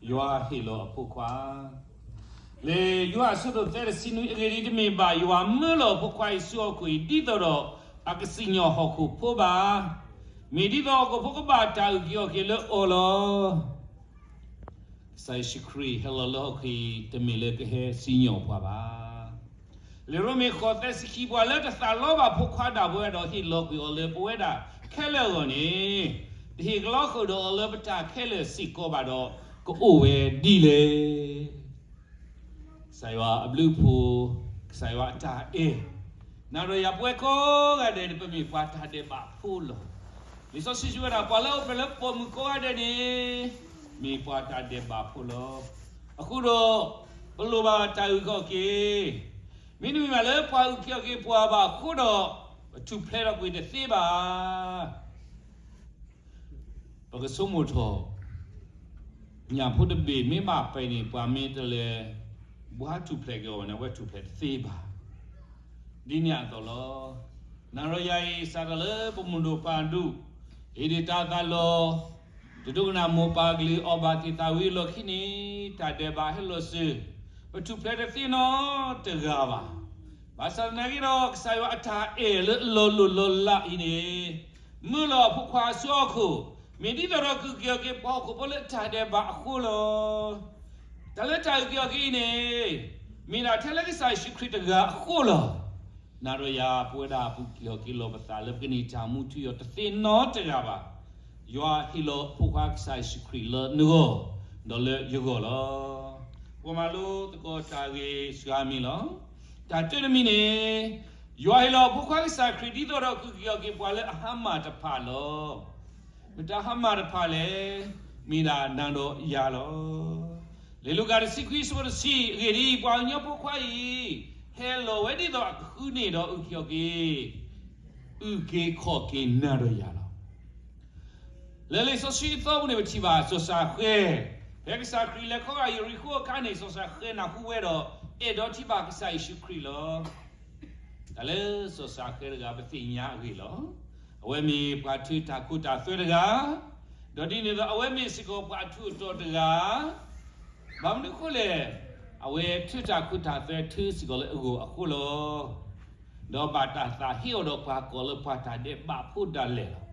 ယွၤဟ့ၣ်လီၤအဖိခွါ, လံာ်ယိၤဟၣ်အဆၢဒိၣ်သၢ တဆံနွံ, အဂ့ၢ်ဒ်အံၤ, တမ့ၢ်ဘၣ်ယွၤမၢလီၤအဖိခွါအံၤဆူဟီၣ်ခိၣ်အံၤ ဒ်သိးဒီးအကစံၣ်ညီၣ်ဟီၣ်ခိၣ်ဖိဘၣ်, မ့ၢ်ဒ်သိးဟီၣ်ခိၣ်ဖိကဘၣ်တၢ်အုၣ်က့ၤခီၣ်က့ၤလၢအီၤလီၤ. ကစၢ်ယ့ၣ်ၡူးခရံာ်ဟဲလီၤလၢဟီၣ်ခိၣ်အံၤ တမ့ၢ်လၢကဟဲစံၣ်ညီၣ်ပှၤဘၣ်. လံာ်ရိမ့ၤ ဃိး သၢဆံခံ, ပှၤလၢတသးလီဘၣ်ဖိခွါဒၣ်ဝဲဒီး ဟ့ၣ်လီၤကွံာ်အီၤလၢပဝဲဒၣ်ခဲလၢာ်အဂီၢ်န့ၣ်, တဟ့ၣ်ကလီဃုာ်ဒီးအီၤလၢပတၢ်ခဲလၢာ်စ့ၢ်ကီးဘၣ်ဒီး, ကအိၣ်ဝဲဒ်လဲၣ်. ကစၢ်ယွၤအဘျုးအဖှိၣ်, ကစၢ်ယွၤအတၢ်အဲၣ်, နၤဒီးယၤပဝဲကိးဂၤဒဲးန့ၣ် ပမ့ၢ်ပှၤတၢ်ဒဲးဘးဖိလီၤ. လံာ်စီဆှံစံးဝဲဒၣ် ပှၤလၢအအိၣ်ဖျဲၣ်လၢပိာ်မုၣ်ကိးဂၤဒဲးန့ၣ် မ့ၢ်ပှၤတၢ်ဒဲးဘးဖိလီၤ. အဃိဒီး ပလိၣ်ဘၣ်တၢ်အုၣ်က့ၤခီၣ်က့ၤ, မ့တမ့ၢ်ဘၣ်လၢပှၤအုၣ်က့ၤခီၣ်က့ၤပှၤဘၣ်အဃိဒီး ပထူၣ်ဖျဲးထီၣ်ကွံာ်တသ့ဘၣ်. ပကဆိကမိၣ်ထီၣ်, ညၣ်ဖိတဘ့ၣ်မ့ၢ်ဘၣ်ပဲာ်န့ၣ် ပှၤမ့ၢ်တလဲၤဘှါထူၣ်ဖျဲးက့ၤအီၤန့ၣ် အဝဲထူၣ်ဖျဲးတသ့ဘၣ်. ဒ်န့ၣ်အသိးလီၤ. နၤဒီးယၤအံၤ စးထီၣ်လၢပမိၢ်ဒိၣ်ပၢ်ဒိၣ်, ဟ့ၣ်ဒံးတၢ်သးလီၤ, တဒိကနၣ်မိၢ်ပၢ်ကလုၢ် အီၣ်ဘၣ်သ့ၣ်သၣ်ဝံၤအလီၢ်ခံန့ၣ် တၢ်ဒဲးဘးဟဲလီၤစၢၤ, ပထူၣ်ဖျဲးတသ့နီတဂၤဘၣ်. ဘၣ်ဆၣ်သနာ်က့ဒီး ကစၢ်ယွၤအတၢ်အဲၣ်လၢအလီၤလိၢ်လီၤလးအံၤန့ၣ် မၢလီၤအဖိခွါဆူဟီၣ်ခိၣ်, မ့ၢ်ဒ်သိးဒီးကက့ၤအီၤက့ၤ ပှၤဟီၣ်ခိၣ်ဖိလၢတၢ်ဒဲးဘးအဃိလီၤ. တၢ်လၢတၢ်အုၣ်က့ၤခီၣ်က့ၤအံၤန့ၣ် မ့ၢ်ဒၣ်ထဲလၢကစၢ်ယ့ၣ်ၡူးခရံာ်တဂၤအဃိလီၤ. နၤဒီးယၤပဝဲဒၣ် ပက့ၤလီၤက့ၤလီၤပသးလၢပကန့ၢ်တၢ်မူထူယိာ်တသ့နီတဂၤဘၣ်. ယွၤဟ့ၣ်လီၤအဖိခွါကစၢ်ယ့ၣ်ၡူးခရံာ်လၢနဂီၢ်, ဒီးလၢယဂီၢ်လီၤ. ပကမၤလိသကိးတၢ်ဂ့ၢ်စှၤမံၤလီၤ. တၢ်တၢတမံၤန့ၣ်, ယွၤဟ့ၣ်လီၤအဖိခွါကစၢ်ခရံာ် ဒ်သိးဒီးကက့ၤအီၤက့ၤပှၤလၢအဟါမၢ်တဖၣ်လီၤ. မတၤဟါမၢ်တဖၣ်လဲၣ်, မ့ၢ်ဒၣ်နၤဒီးယၤလီၤ. လံာ်လူၤကၣ်တဆံခွံ ဆၢဖိတဆံ, အဂ့ၢ်ဒ်အံၤ, ပှၤကညီဖိခွါအံၤ ဟဲလီၤဝဲဒ်သိးအကဃုန့ၢ်ဒီးအုၣ်က့ၤခီၣ်က့ၤ, အုၣ်က့ၤခီၣ်က့ၤနၤဒီးယၤလီၤ. လၢလံာ်စီဆှံအသီပူၤန့ၣ် ပထံၣ်ဘၣ်စီၤၡၤဃဲ, ဖဲကစၢ်ခရံာ်လဲၤခီဂာ်ယရံၤဃိၤအခါန့ၣ် စီၤၡၤဃဲနၢ်ဟူဝဲဒီး အဲၣ်ဒိးထံၣ်ဘၣ်ကစၢ်ယ့ၣ်ၡူးခရံာ်လီၤ. တၢ်လၢစီၤၡၤဃဲတဂၤ ပသ့ၣ်ညါအဂ့ၢ်လီၤ. အဝဲမ့ၢ်ပှၤထုးတၢ်ခိတၢ်သွဲတဂၤ, ဒီးဒ်န့ၣ်အသိး အဝဲမ့ၢ်စ့ၢ်ကီးပှၤအထူးအတီၤတဂၤ, ဘၣ်မနုၤအဃိလဲၣ်, အဝဲထုးတၢ်ခိတၢ်သွဲထုးစ့ၢ်ကီးလၢအဂီၢ်အဃိလီၤ. ဒီးဘၣ်တၢ်သးဟ့အီၤဒီးပှၤကိးလၢပှၤတၢ်ဒဲးဘးဖိဒၣ်လဲာ်လီၤ.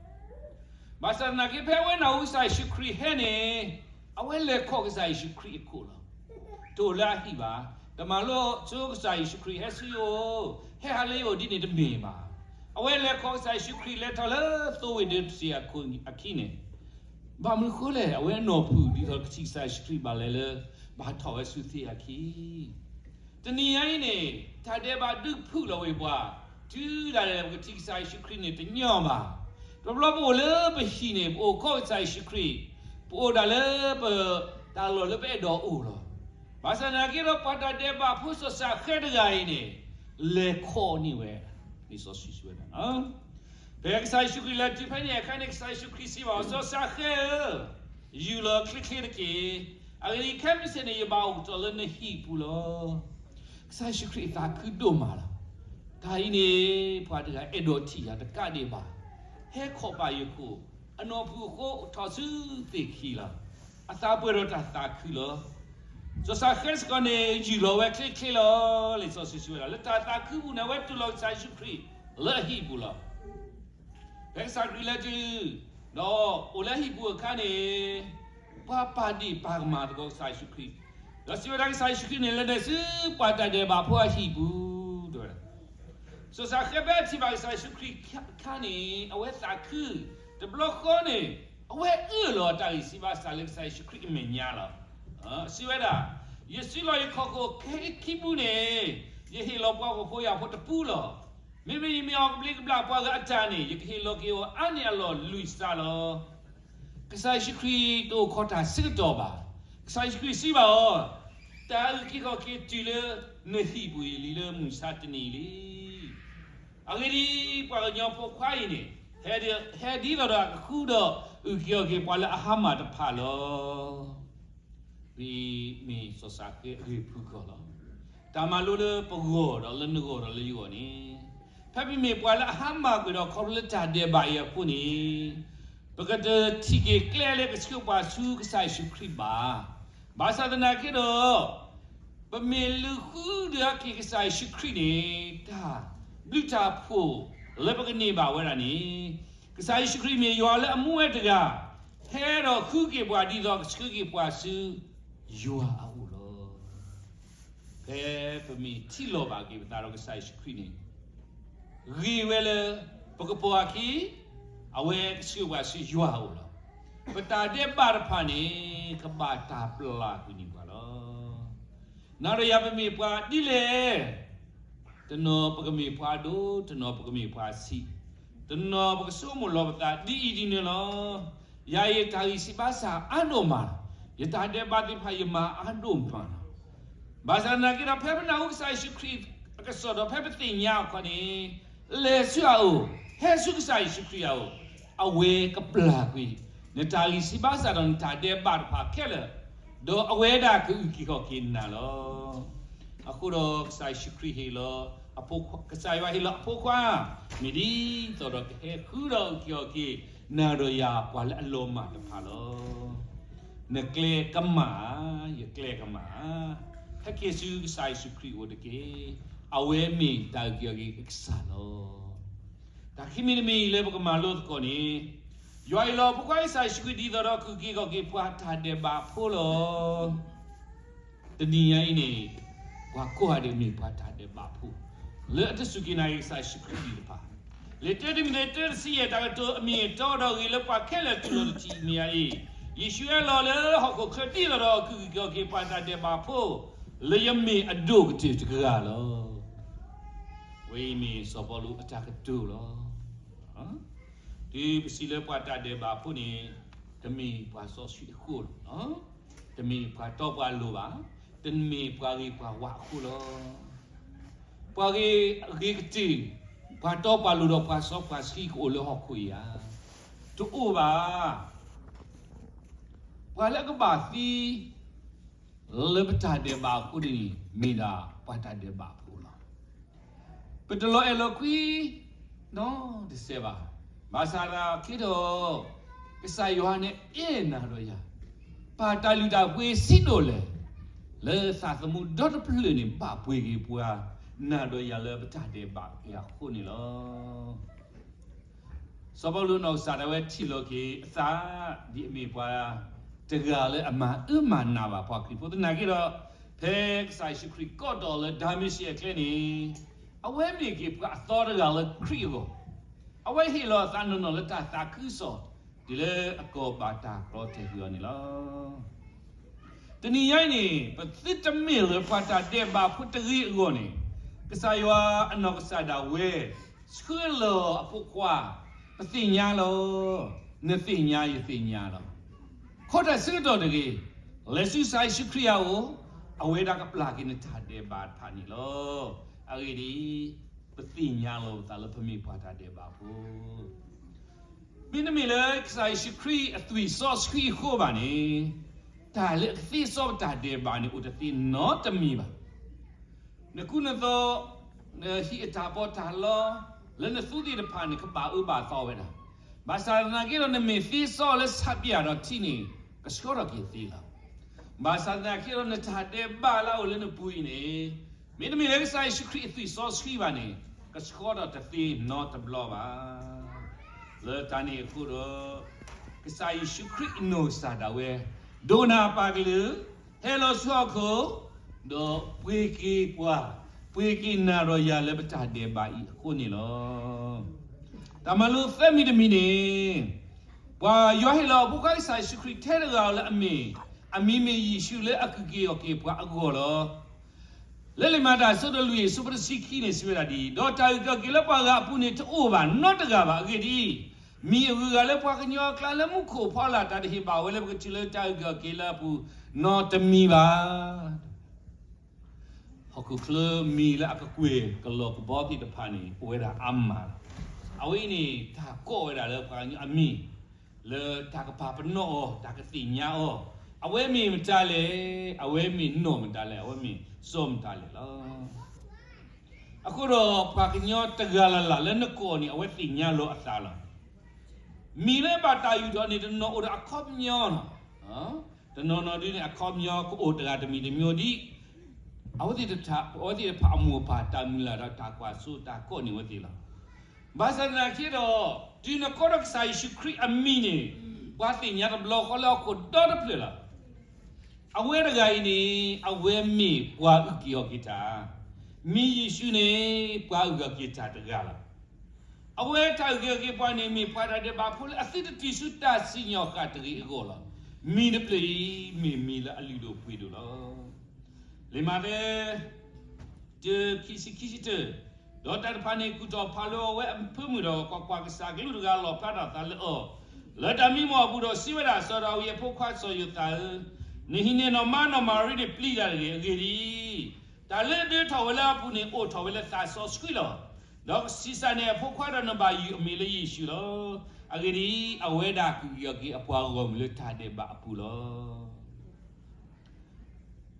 ဘၣ်ဆၣ်သနာ်က့ ဖဲအဝဲနၢ်ဟူကစၢ်ယ့ၣ်ၡူးခရံာ်ဟဲန့ၣ်, အဝဲလဲၤခီၣ်ကစၢ်ယ့ၣ်ၡူးခရံာ်အခိၣ်လီၤ. တအိၣ်လၢအဟံၣ်ဘၣ်. တမၤလိဆူကစၢ်ယ့ၣ်ၡူးခရံာ်ဟဲဆူယအိၣ်, ဟဲဟးလၢယအိၣ်ဒ်န့ၣ်တမ့ၢ်ဘၣ်. အဝဲလဲၤခီၣ်ကစၢ်ယ့ၣ်ၡူးခရံာ် လဲၤထီၣ်လၢသိဝ့ၢ်ဒၢတစ့ၢ်အခိၣ်အခံန့ၣ်, ဘၣ်မနုၤအဃိလဲၣ်, အဝဲအနီၢ်ဖုၣ်ဒ်သိးကထံၣ်ကစၢ်ယ့ၣ်ၡူးခရံာ်ဘၣ်လဲၣ်လၢ ဘၣ်ထီၣ်ဝဲဆူသ့ၣ်အခံ တနံၤညါအံၤန့ၣ် တၢ်ဒဲးဘးဒုးဖုၣ်လီၤဝဲပှၤ, တုၤဒၣ်လဲာ်ပကထံၣ်ကစၢ်ယ့ၣ်ၡူးခရံာ်န့ၣ်တညီဘၣ်. တဘျီပအိၣ်လၢပဟံၣ်န့ၣ် ပအိၣ်ကီးကစၢ်ယ့ၣ်ၡူးခရံာ်, ပအိၣ်ဒၣ်လၢပတၢ်လီၢ်လၢပအဲၣ်ဒိးအိၣ်လီၤ. ဘၣ်ဆၣ်သနာ်က့ဒီး ပှၤတၢ်ဒဲးဘးဖိစီၤၡၤဃဲတဂၤအံၤန့ၣ် လဲၤခီၣ်န့ၢ်ဝဲ, လံာ်စီဆှံစံးဝဲဒၣ် ဖဲကစၢ်ယ့ၣ်ၡူးခရံာ်လဲၤတုၤဖဲန့ၣ်အခါန့ၣ် ကစၢ်ယ့ၣ်ၡူးခရံာ်စံးဘၣ်အီၤ, စီၤၡၤဃဲဧၢ, ယူၢ်လီၤချ့ချ့တက့ၢ်. အဂ့ၢ်ဒ်အံၤ, ခဲမုၢ်ဆ့ၣ်န့ၣ် ယဘၣ်အိၣ်ကတီၢ်လၢနဟံၣ်ပူၤလီၤ. ကစၢ်ယ့ၣ်ၡူးခရံာ်အသးခုဒိၣ်မးလီၤ. တၢ်အံၤန့ၣ် ပှၤတဂၤအဲၣ်ဒိးထံၣ်ယၤတကးဒံးဘၣ်. ဟဲခီၣ်ဘၣ်ယခိၣ်, အနီၢ်ဖုၣ်အဃိ ထီၣ်ဆူသ့ၣ်ခံလီၤ. အသးပှဲၤဒီးတၢ်သးခုလီၤ. စီၤၡၤဃဲစ့ၢ်ကီးန့ၣ် ယူၢ်လီၤဝဲချ့ချ့လီၤ. လံာ်စီဆှံစံးဝဲဒၣ် လၢတၢ်သးခုအပူၤန့ၣ် အဝဲတူၢ်လိာ်ကစၢ်ယ့ၣ်ၡူးခရံာ်လၢအဟံၣ်ပူၤလီၤ. ဖဲကစၢ်ခရံာ်လဲၤတုၤ ဒီးအိၣ်လၢဟံၣ်ပူၤအခါန့ၣ်, ပှၤပာ်ဒ့ၣ်ပာ်ကမၣ်သကိးကစၢ်ယ့ၣ်ၡူးခရံာ်, ဒီးစံးဝဲဒၣ်ကစၢ်ယ့ၣ်ၡူးခရံာ်န့ၣ် လဲၤနုာ်ဆူပှၤတၢ်ဒဲးဘးဖိအဟံၣ်ပူၤ, တဲဝဲဒၣ် စီၤၡၤဃဲဖဲအထံၣ်ဘၣ်ကစၢ်ယ့ၣ်ၡူးခရံာ်အခါန့ၣ် အဝဲသးခု, တဘျီဃီန့ၣ် အဝဲအၢၣ်လီၤတၢ်ဂံၢ်စၢ်ဘါစၢ်လၢကစၢ်ယ့ၣ်ၡူးခရံာ်အမဲာ်ညါလီၤ. စံးဝဲဒၣ်, ယစုလီၤယခီၣ်ခိၣ်ခဲခံပူၤန့ၣ် ယဟ့ၣ်လီၤပှၤဟီၣ်ဖိယာ်ဖိတပူလီၤ. မ့မ့ၢ်ယမ့ၢ်အီၣ်ကဘျံးကဘျၣ်ပှၤဂၤအတၢ်န့ၣ် ယကဟ့ၣ်လီၤက့ၤအီၤအါန့ၢ်အလီၢ်လွံၢ်စးလီၤ. ကစၢ်ယ့ၣ်ၡူးခရံာ်တအိၣ်ခိးတၢ်ဆၢကတီၢ်ဘၣ်. ကစၢ်ယ့ၣ်ၡူးခရံာ်စံးဘၣ်အီၤ, တၢ်အုၣ်က့ၤခီၣ်က့ၤတုၤလၢနဟံၣ်ပူၤအံၤလံလၢမုၢ်ဆါတနံၤလံ. အဂ့ၢ်ဒ်အံၤ, ပှၤကညီဖိခွါအံၤန့ၣ် ဟဲဒ်သိးဒီးအကဃုဒီး အုၣ်က့ၤခီၣ်က့ၤပှၤလၢအဟါမၢ်တဖၣ်လီၤ. မ့ၢ်စီၤၡၤဃဲအဂ့ၢ်ဖုၣ်ကိာ်လီၤ. တၢ်မၤလိလၢပဂီၢ်ဒီးလၢနဂီၢ်ဒီးလၢယဂီၢ်န့ၣ်, ဖဲပမ့ၢ်ပှၤလၢအဟါမၢ်ကွံာ်ဒီးခီဖျိလၢတၢ်ဒဲးဘးအံၤအဃိန့ၣ်, ပကတထံၣ်က့ၤကျဲလၢကဆှၢပှၤဆူကစၢ်ယ့ၣ်ၡူးခရံာ်ဘၣ်. ဘၣ်ဆၣ်သနာ်က့ဒီး ပမ့ၢ်လူၤဃုဒၣ်က့ၤကစၢ်ယ့ၣ်ၡူးခရံာ်န့ၣ် တၢ်ဘျုးတၢ်ဖှိၣ်လၢပကန့ၢ်ဘၣ်ဝဲဒၣ်န့ၣ် ကစၢ်ယ့ၣ်ၡူးခရံာ်မ့ၢ်ယွၤလၢအမူဝဲတဂၤ ဟဲဒီးဃုက့ၤပှၤဒ်သိးကဆှၢက့ၤပှၤဆူယွၤအအိၣ်လီၤ. ဖဲပမ့ၢ်ထံၣ်လိာ်ဘၣ်က့ၤပသးဒီးကစၢ်ယ့ၣ်ၡူးခရံာ်န့ၣ် ဂ့ၤဝဲလၢ ပကပိာ်အခံ အဝဲကဆှၢပှၤဆူယွၤအအိၣ်လီၤ. ပတၢ်ဒဲးဘးတဖၣ်န့ၣ် ကဘၣ်တၢ်ပျၢ်ကွံာ်န့ၢ်ပှၤလီၤ. နၤဒီးယၤပမ့ၢ်ပှၤဒ်လဲၣ် တနီၤပကမ့ၢ်ပှၤဒိၣ်, တနီၤပကမ့ၢ်ပှၤဆံး, တနီၤပကဆိကမိၣ်လီၤပသးဒ်အံၤဒ်န့ၣ်လီၤ. ယၤအံၤတၢ်ဂံၢ်စၢ်ဘါစၢ်အါဒိၣ်မးလီၤ. ယတၢ်ဒဲးဘးသ့ၣ်တဖၣ်ယမၤအါဒိၣ်မးလီၤ. ဘၣ်ဆၣ်သနာ်က့ဒီး ဖဲပနၢ်ဟူကစၢ်ယ့ၣ်ၡူးခရံာ်အကစီၣ်ဒီး ဖဲပသ့ၣ်ညါအခီန့ၣ် လဲၤဆူအအိၣ်, ဟဲဆူကစၢ်ယ့ၣ်ၡူးခရံာ်အအိၣ်, အဝဲကပျၢ်ကွံာ် နတၢ်ဂံၢ်စၢ်ဘါစၢ်ဒီးနတၢ်ဒဲးဘးတဖၣ်ခဲလၢာ်, ဒီးအဝဲဒၣ်ကအုၣ်က့ၤခီၣ်က့ၤနၤလီၤ. အဃိဒီးကစၢ်ယ့ၣ်ၡူးခရံာ်ဟ့ၣ်လီၤ, ကစၢ်ယွၤဟ့ၣ်လီၤအဖိခွါ မ့ၢ်ဒ်သိးဒီးကဟဲဃုဒီးအုၣ်က့ၤခီၣ်က့ၤ နၤဒီးယၤပှၤလၢအလီၤမၢ်တဖၣ်လီၤ. နကျဲကမၣ်ဧါ, ယကျဲကမၣ်ဧါ. ဟဲက့ၤဆူကစၢ်ယ့ၣ်ၡူးခရံာ်အအိၣ်တက့ၢ်. အဝဲမ့ၢ်တၢ်အုၣ်က့ၤခီၣ်က့ၤအကစၢ်လီၤ. တၢ်ခံမံၤတမံၤလၢပကမၤလိသကိးန့ၣ်, ယွၤဟ့ၣ်လီၤဖိခွါကစၢ်ယ့ၣ်ၡူးခရံာ်ဒ်သိးဒီးကက့ၤခီၣ်က့ၤပှၤတၢ်ဒဲးဘးဖိလီၤ. တနံၤညါအံၤန့ၣ် ပှၤကိးဂၤဒဲးမ့ၢ်ပှၤတၢ်ဒဲးဘးဖိ လၢအတစူၢ်က့ၤနာ်က့ၤကစၢ်ယ့ၣ်ၡူးခရံာ်သ့ၣ်တဖၣ်, လံာ်တၢတံၤမသ့း တၢတဆံယဲၢ် တၢကတိၤအမ့ၢ်အတီဒီးဂ့ၤလၢပှၤခဲလၢာ်တူၢ်လိာ်တထံၣ်မ့ၢ်အံၤ, ယ့ၣ်ၡူးဟဲလီၤလၢဟီၣ်ခိၣ်ချၢဒ်သိးဒီးကက့ၤခီၣ်က့ၤပှၤတၢ်ဒဲးဘးဖိ လၢယမ့ၢ်အဒိၣ်ကတၢၢ်တဂၤလီၤ. ဝဲအံၤမ့ၢ်စီၤပီလူးအတၢ်ကတိၤလီၤ. တုၤပစံးလၢပှၤတၢ်ဒဲးဘးဖိန့ၣ် တမ့ၢ်ပှၤစီဆှံအဃိလီၤ. တမ့ၢ်ပှၤတီပှၤလိၤဘၣ်, တမ့ၢ်ပှၤဂ့ၤပှၤဝါအဃိလီၤ. ပှၤဂ့ၤဂ့ၤကတၢၢ်, ပှၤတီပှၤလိၤဒီးပှၤစီပှၤဆှံကအိၣ်လၢဟီၣ်ခိၣ်အံၤဧါ. တအိၣ်ဘၣ်. ပှၤလၢအကဘၣ်သံ လၢပတၢ်ဒဲးဘးအဃိန့ၣ် မ့ၢ်ဒၣ်ပှၤတၢ်ဒဲးဘးဖိလီၤ. ပတလီၤအဲၣ်လီၤကွံ နီတစဲးဘၣ်. ဘၣ်ဆၣ်သနာ်က့ဒီး ကစၢ်ယွၤန့ၣ်အဲၣ်နၤဒီးယၤ, ပာ်တၢ်လုၢ်တၢ်ပှ့ၤဆံးဒိၣ်လဲၣ်, လၢသးသမူဒီတဖျၢၣ်န့ၣ် ဘၣ်ပှ့ၤက့ၤပှၤ နၤဒီးယၤလၢပတၢ်ဒဲးဘးအံၤအဃိန့ၣ်လီၤ. စီၤပီလူးအနီၢ်ကစၢ်ဒၣ်ဝဲထံၣ်လိာ်က့ၤအသး ဒ်အမ့ၢ်ပှၤတဂၤလၢအမၤအၢမၤနးဘၣ်ပှၤခရံာ်ဖိသနာ်က့ဒီး, ဖဲကစၢ်ယ့ၣ်ၡူးခရံာ်ကိးတီၢ်လၢဒၤမ့းစ့းအကျဲန့ၣ်, အဝဲမ့ၢ်က့ၤပှၤအသီတဂၤလၢခရံာ်အဂီၢ်, အဝဲဟ့ၣ်လီၤအသးနီၢ်နီၢ်လၢတၢ်သးခုကစီၣ် တုၤလၢအကိးဘၣ်တၢ်ကျီတဲာ်ကွံာ်အီၤန့ၣ်လီၤ. တနံၤညါအံၤန့ၣ် ပသုတမ့ၢ်လၢပှၤတၢ်ဒဲးဘးဖိတဂ့ၤအဂီၢ်န့ၣ်, ကစၢ်ယွၤအနီၢ်ကစၢ်ဒၣ်ဝဲ ဆှၢလီၤအဖိခွါ, ပသ့ၣ်ညါလီၤ. နသ့ၣ်ညါယသ့ၣ်ညါလီၤ. ခိးတၢ်ဆၢကတီၢ်တဂ့ၤ, လဲၤဆူကစၢ်ယ့ၣ်ၡူးခရံာ်အအိၣ်, အဝဲဒၣ်ကပျၢ်က့ၤနတၢ်ဒဲးဘးတဖၣ်န့ၣ်လီၤ. အဂ့ၢ်ဒ်အံၤ, ပသ့ၣ်ညါလီၤပသးလၢပမ့ၢ်ပှၤတၢ်ဒဲးဘးဖိ မ့တမ့ၢ်လၢကစၢ်ယ့ၣ်ၡူးခရံာ်အသွံၣ်စီဆှံအဃိဘၣ်န့ၣ်, တၢ်လၢအကသ့စီပတၢ်ဒဲးဘးန့ၣ် အိၣ်တသ့နီတမံၤဘၣ်. နကူနသိး, နဟံၣ်အတၢ်ပီးတၢ်လီ, လၢနသူသ့ၣ်တဖၣ်န့ၣ် ကဘၣ်အၢဘၣ်သီဝဲဒၣ်. ဘၣ်ဆၣ်သနာ်က့ဒီး နမ့ၢ်သ့စီလၢဆးပၠးဒီးထံန့ၣ် ကဆှီထီၣ်က့ၤသ့လီၤ. ဘၣ်ဆၣ်သနာ်က့ဒီး နတၢ်ဒဲးဘးလၢအအိၣ်လၢနပူၤအံၤန့ၣ်, မ့တမ့ၢ်လၢကစၢ်ယ့ၣ်ၡူးခရံာ်အသွံၣ်စီဆှံဘၣ်န့ၣ်, ကဆှီထီၣ်တသ့နီတဘျီဘၣ်. လၢတၢ်န့ၣ်အဃိဒီး, ကစၢ်ယ့ၣ်ၡူးခရံာ်အနီၢ်ကစၢ်ဒၣ်ဝဲ, ဒိးနၤပာ်ကလုၢ်, ဟဲလီၤဆူဟီၣ်ခိၣ်, ဒီးပှ့ၤက့ၤပှၤ, ပှ့ၤက့ၤနၤဒီးယၤလၢပတၢ်ဒဲးဘးအံၤအဃိန့ၣ်လီၤ. တၢ်မၤလိသၢမံၤတမံၤန့ၣ်, ပှၤယွၤဟ့ၣ်လီၤအဖိခွါကစၢ်ယ့ၣ်ၡူးခရံာ်ထဲတဂၤဧိၤလၢအမ့ၢ်, အမံၤမ့ၢ်ယ့ၣ်ၡူးလၢအကက့ၤအီၣ်က့ၤပှၤအဂီၢ်လီၤ. လၢလံာ်မၤတၢ်အဆၢဒိၣ်လွံၢ် အဆၢဖိတဆံခံန့ၣ် စံးဝဲဒၣ်ဒ်အံၤ, ဒီးတၢ်အုၣ်က့ၤခီၣ်က့ၤလၢပှၤဂၤအပူၤန့ၣ် တအိၣ်ဘၣ်နီတဂၤဘၣ်. အဂ့ၢ်ဒ်အံၤ, မံၤအဂုၤအဂၤလၢပှၤကညီအကျါလၢမူခိၣ်ဖီလာ် တၢ်တဟ့ၣ်ဘၣ်ဝဲလၢပကထံၣ်လၢတၢ်အုၣ်က့ၤခီၣ်က့ၤလၢအပူၤ နီတမံၤဘၣ်. ဟီၣ်ခိၣ်ချၢမံၤလၢအကကွဲၢ်ကလီၤကဘီသ့ၣ်တဖၣ်န့ၣ် အိၣ်ဝဲဒၣ်အါမးလီၤ. အဝဲအံၤန့ၣ် တၢ်ကိးဝဲဒၣ်လၢပှၤကညီအမံၤ လၢတၢ်ကပာ်ပနီၣ်အီၤ, တၢ်ကသ့ၣ်ညါအီၤ, အဝဲမ့ၢ်မတၤလဲၣ်, အဝဲမ့ၢ်နီၢ်မတၤလဲၣ်, အဝဲမ့ၢ်စီၤမတၤလဲၣ်လီၤ. အဃိဒီးပှၤကညီတဂၤလၢ်လၢ်လၢနကိးန့ၣ် အဝဲသ့ၣ်ညါလီၤအသးလီၤ. မံၤလၢဘၣ်တၢ်ယူၢ်ထီၣ်န့ၣ် တနီၤအိၣ်ဒီးအခီပညီလီၤ. တနီၤနီၤဒ်န့ၣ် အခီပညီကအိၣ်တဂၤတမံၤတမံၤဒ် အဝဲသ့ၣ်တဖၣ် အဝဲသ့ၣ်တဖၣ်အမိၢ်အပၢ်တၢ်မုၢ်လၢ်ဒီးတၢ်ကွၢ်စိတၢ်ကိးန့ၢ်ဝဲသ့ၣ်လီၤ. ဘၣ်ဆၣ်သနာ်က့ဒီး တုၤနကိးထီၣ်ကစၢ်ယ့ၣ်ၡူးခရံာ်အမံၤန့ၣ် ပှၤသ့ၣ်ညါတဘျီဃီလၢဟီၣ်ခိၣ်ဒီတဖျၢၣ်လီၤ. အဝဲတဂၤအံၤန့ၣ် အဝဲမ့ၢ်ပှၤအုၣ်က့ၤခီၣ်က့ၤတၢ်, မ့ၢ်ယ့ၣ်ၡူးန့ၣ် ပှၤအုၣ်က့ၤခီၣ်က့ၤတၢ်တဂၤလီၤ. အဝဲတၢ်အုၣ်က့ၤခီၣ်က့ၤပှၤန့ၣ် မ့ၢ်ပှၤတၢ်ဒဲးဘးဖိလၢအသုတတုၤဆူတၢ်စံၣ်ညီၣ်ဃာ်တဂ့ၤအဂီၢ်လီၤ. မံၤတဖျၢၣ်အံၤ မ့ၢ်မံၤလၢအလုၢ်ဒိၣ်ပှ့ၤဒိၣ်လီၤ. လံာ်မးသဲ တၢ ခံဆံ ခံဆံတၢ, ဒီးတၢ်တဖၣ်န့ၣ် ကူၣ်ထီၣ်ဖးလီၤအဝဲအဖၢမုၢ်ဒီး ကွၢ်ကွၢ်, ကစၢ်အကလူးတဂၤလီၣ်ဖျါထီၣ်အသးလၢအီၤ လၢတၢ်မံမီၢ်အပူၤဒီးစံးဝဲဒၣ်, စီၤဒၤဝံးအဖိခွါစီၤယိၤသးဧၢ, နဟံးန့ၢ်နီၢ်မါနီၢ်မၤရံန့ၣ်ပျံၤတၢ်တဂ့ၤ. အဂ့ၢ်ဒ်အံၤ, တၢ်လၢအဒၢထီၣ်ဝဲလၢအပူၤန့ၣ် အိၣ်ထီၣ်ဝဲလၢသးစီဆှံလီၤ. ဒီးကဆံးစၢ်န့ၢ်အဖိခွါဒီးနဘၣ်ယုၢ်အမံၤလၢယ့ၣ်ၡူးလီၤ. အဂ့ၢ်ဒ်အံၤ, အဝဲဒၣ်ကအုၣ်က့ၤခီၣ်က့ၤအပှၤဂီၢ်မုၢ်လၢတၢ်ဒဲးဘးအပူၤလီၤ.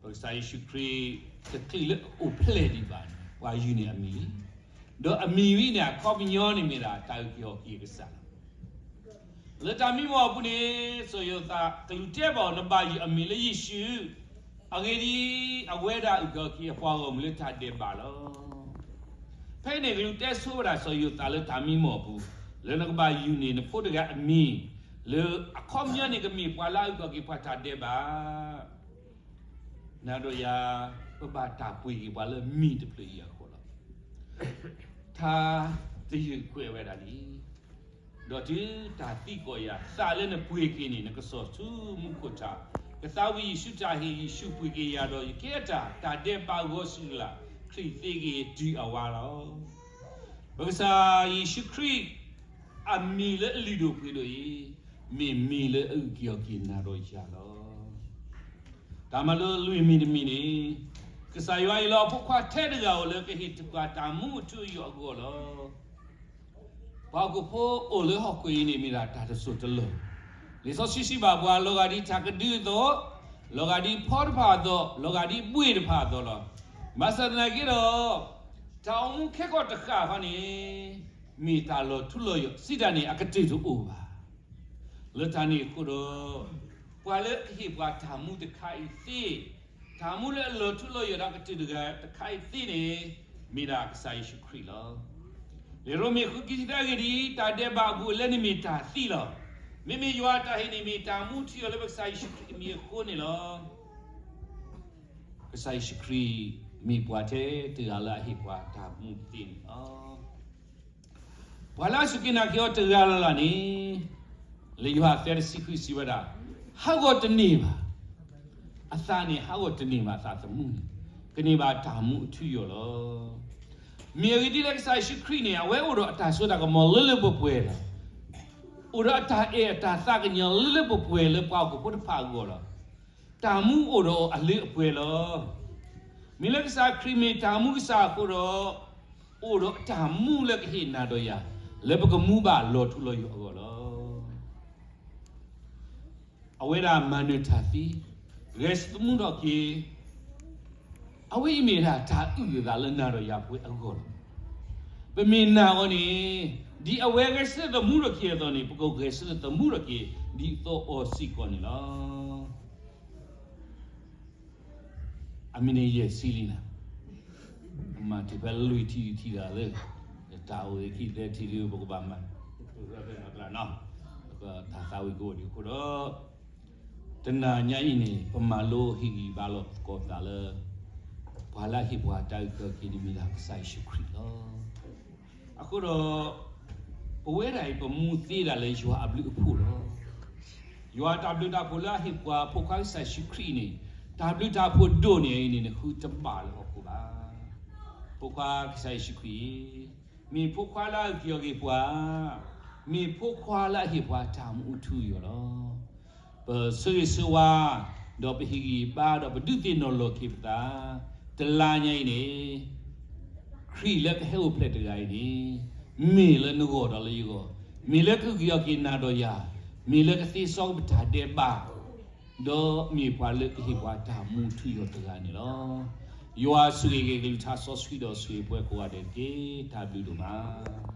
ပကစၢ်ယ့ၣ်ၡူးခရံာ် တချုးလၢအအိၣ်ဖျဲၣ်ဒံးဘၣ်န့ၣ် ပှၤယုၢ်န့ၢ်အမံၤလံ. ဒီးအမံၤဝဲန့ၣ် အခီပညီန့ၣ်မ့ၢ်ဒၣ် တၢ်အုၣ်က့ၤခီၣ်က့ၤအကစၢ်လီၤ. လၢတၢ်မံမီၢ်အပူၤန့ၣ် စီၤယိၤသးကလူးတဲဘၣ်အီၤ နဘၣ်ယုၢ်အမံၤလၢယ့ၣ်ၡူး, အဂ့ၢ်ဒ်အံၤ, အဝဲဒၣ်အုၣ်က့ၤခီၣ်က့ၤအပှၤဂီၢ်မုၢ်လၢတၢ်ဒဲးဘးလီၤ. ဖဲအံၤန့ၣ် ကလူးတဲဆိဝဲဒၣ်စီၤယိၤသးလၢတၢ်မံမီၢ်အပူၤ, လၢနကဘၣ်ယုၢ်န့ၢ်နဖိတဂၤအမံၤ, လၢအခီပညီန့ၣ်ကမ့ၢ်ပှၤလၢအအုၣ်က့ၤခီၣ်က့ၤပှၤတၢ်ဒဲးဘး နၤဒီးယၤ ပဘၣ်တၢ်ပှ့ၤက့ၤပှၤလၢမံၤတဖျၢၣ်အံၤအဃိလီၤ. ထါတယုၢ်ကွဲးဝဲဒၣ်လံ, ဒီးတုၤတၢ်သံကွၢ်ယၤ, သးလၢနပှ့ၤက့ၤန့ၣ် နကစီၣ်ဆူမူခိၣ်ထး, ကသးဝံၣ်ယ့ၣ်ၡူးတၢ်ဟ့ၣ်, ယ့ၣ်ၡူးပှ့ၤက့ၤယၤဒီးယကဲအတၢ်, တၢ်ဒဲးဘးဂီၤဆူၣ်လၢ်, ခရံာ်သ့က့ၤတုၤအဝါလီၤ. ပကစၢ်ယ့ၣ်ၡူးခရံာ် အမံၤလၢအလုၢ်ဒိၣ်ပှ့ၤဒိၣ်အံၤ, မ့ၢ်မံၤလၢအအုၣ်က့ၤအီၤက့ၤနၤဒီးယၤလီၤ. တၢ်မၤလိလွံၢ်မံၤတမံၤန့ၣ်, ကစၢ်ယွၤအံၤလီၤအဖိခွါထဲတဂၤဧိၤလၢကဟ့ၣ်ပှၤတၢ်မူအထူအယိာ်အဂီၢ်လီၤ. ပှၤဟီၣ်ခိၣ်ဖိအိၣ်လၢဟီၣ်ခိၣ်အံၤန့ၣ်မ့ၢ်ဒၣ်တၢ်တစိၢ်တလီၢ်, လံာ်စီဆှံစံးဘၣ်ပှၤ လီၤဂာ်ဒ်တၢ်ကဒုအသိး, လီၤဂာ်ဒ်ဖီတဖၣ်အသိး, လီၤဂာ်ဒ်ဘှ့ၣ်တဖၣ်အသိးလီၤ. ဘၣ်ဆၣ်သနာ်က့ဒီး, တၢ်အိၣ်မူခဲကီၢ်တဃၣ်ဃီန့ၣ်, မ့ၢ်တၢ်လီၤထူလီၤယိာ်, စံးတၢ်န့ၣ် အကတၢၢ်တအိၣ်ဘၣ်. လၢတၢ်န့ၣ်အဃိဒီး, ပှၤလၢကဟ့ၣ်ပှၤတၢ်မူတခါအံၤသ့, တၢ်မူလၢအလီၤထူလီၤယိာ်ဒီးကတၢၢ်တဂၤတခါအံၤသ့န့ၣ်, မ့ၢ်ဒၣ်ကစၢ်ယ့ၣ်ၡူးခရံာ်လီၤ. လံာ်ရိမ့ၤဃု ခံဆံတၢ အဂ့ၢ်ဒ်အံၤ, တၢ်ဒဲးဘးအဘူးအလဲန့ၣ်မ့ၢ်တၢ်သံလီၤ. မ့မ့ၢ်ယွၤအတၢ်ဟ့ၣ်န့ၣ်မ့ၢ်တၢ်မူထူယိာ်လၢပကစၢ်ယ့ၣ်ၡူးခရံာ်အမံၤအဃိန့ၣ်လီၤ. ကစၢ်ယ့ၣ်ၡူးခရံာ်မ့ၢ်ပှၤထဲတဂၤလၢအဟ့ၣ်ပှၤတၢ်မူသ့န့ၣ်လီၤ. ပှၤလၢအစူၢ်က့ၤနာ်က့ၤအီၤတဂၤလၢ်လၢ်န့ၣ်, လံာ်ယိၤဟၣ်သၢ တဆံဃု စံးဝဲဒၣ်, ဟးဂီၤတန့ၢ်ဘၣ်, အသးန့ၣ်ဟးဂီၤတန့ၢ်ဘၣ် အသးသမူန့ၣ်, ကန့ၢ်ဘၣ်တၢ်မူအထူအယိာ်လီၤ. မ့ၢ်အဂ့ၢ်ဒ်လဲၣ် ကစၢ်ယ့ၣ်ၡူးခရံာ်န့ၣ် အဝဲအိၣ်ဒီးအတၢ်စိတၢ်ကမီၤလၢလၢပှဲၤပှဲၤလီၤ. အိၣ်ဒီးအတၢ်အဲၣ်အတၢ်သးကညီၤလၢလၢပှဲၤပှဲၤလၢပှၤဟီၣ်ခိၣ်ဖိတဖၣ်အဂီၢ်လီၤ. တၢ်မူအိၣ်ဒီးအီၤအလၢအပှဲၤလီၤ. မ့ၢ်လၢကစၢ်ခရံာ်မ့ၢ်တၢ်မူကစၢ်အဃိဒီး, အိၣ်ဒီးတၢ်မူလၢကဟ့ၣ်နၤဒီးယၤ, လၢပကမူဘၣ်လီၤထူလီၤယိာ်အဂီၢ်လီၤ. အဝဲဒၣ်မၤနၢၤတၢ်သံ, ဂဲၤဆၢထၢၣ်သမူထီၣ်က့ၤ, အဝဲအံၤမ့ၢ်ဒၣ်တၢ်အုၣ်အသးလၢနၤဒီးယၤပဝဲအဂီၢ်လီၤ. ပမ့ၢ်နာ်အီၤန့ၣ်, ဒ်အဝဲဂဲၤဆၢထၢၣ်သမူထီၣ်က့ၤအသိးန့ၣ် ပကဂဲၤဆၢထၢၣ်သမူထီၣ်က့ၤ ဒ်သိးအီၤစ့ၢ်ကီးန့ၣ်လီၤ. အမ့ၢ်န့ၣ်ယဲၢ်ဆံလံနၤ, မၤတုၤဖဲလွံၢ်ထံၣ်ထံၣ်တဂၤလၢ, တၢ်အိၣ်သးခံသၢထံၣ်လၢပကဘၣ်မၤ, တၢ်သးဝံၣ်ကအိၣ်ဒံးအဃိဒီး, တနၤညါအံၤန့ၣ် ပမၤလိဟ့ၣ်ဂံၢ်ဘါလိာ်သကိးသးလၢ, ပှၤလၢအဟ့ၣ်ပှၤတၢ်အုၣ်က့ၤခီၣ်က့ၤန့ၣ်မ့ၢ်ဒၣ်ကစၢ်ယ့ၣ်ၡူးခရံာ်လီၤ. အဃိဒီး, ပဝဲဒၣ်အံၤပမူသ့ဒၣ်လၢယွၤအဘျုးအဖှိၣ်လီၤ. ယွၤတၢ်ဘျုးတၢ်ဖှိၣ်လၢအဟ့ၣ်ပှၤဖိခွါကစၢ်ယ့ၣ်ၡူးခရံာ်န့ၣ်, တၢ်ဘျုးတၢ်ဖှိၣ်ဒိၣ်န့ၢ်အံၤန့ၣ် နဃုတဘၣ်လၢဟီၣ်ခိၣ်ဘၣ်. ဖိခွါကစၢ်ယ့ၣ်ၡူးခရံာ်, မ့ၢ်ဖိခွါလၢအအုၣ်က့ၤခီၣ်က့ၤပှၤ, မ့ၢ်ဖိခွါလၢအဟ့ၣ်ပှၤတၢ်မူအထူအယိာ်လီၤ. ပဆၢဂ့ၤဆၢဝါ, ဒီးပဟ့ၣ်ဂံၢ်ဘါဒီးပဒုးသ့ၣ်နီၣ်လီၤက့ၤပသး, တလါညါအံၤန့ၣ် ခရံာ်လၢကဟဲအိၣ်ဖျဲၣ်တဂၤအံၤန့ၣ်, မ့ၢ်လၢနဂီၢ်ဒီးလၢယဂီၢ်, မ့ၢ်လၢကအုၣ်က့ၤခီၣ်က့ၤနၤဒီးယၤ, မ့ၢ်လၢကသ့စီကပတၢ်ဒဲးဘး, ဒီးမ့ၢ်ပှၤလၢကဟ့ၣ်ပှၤတၢ်မူထူယိာ်တဂၤန့ၣ်လီၤ. ယွၤဆိၣ်ဂ့ၤက့ၤကလုၢ်ကထါစီဆှံဒီးဆိၣ်ဂ့ၤပှၤကိးဂၤဒဲးတက့ၢ်. တၢ်ဘျုးဒိၣ်မး.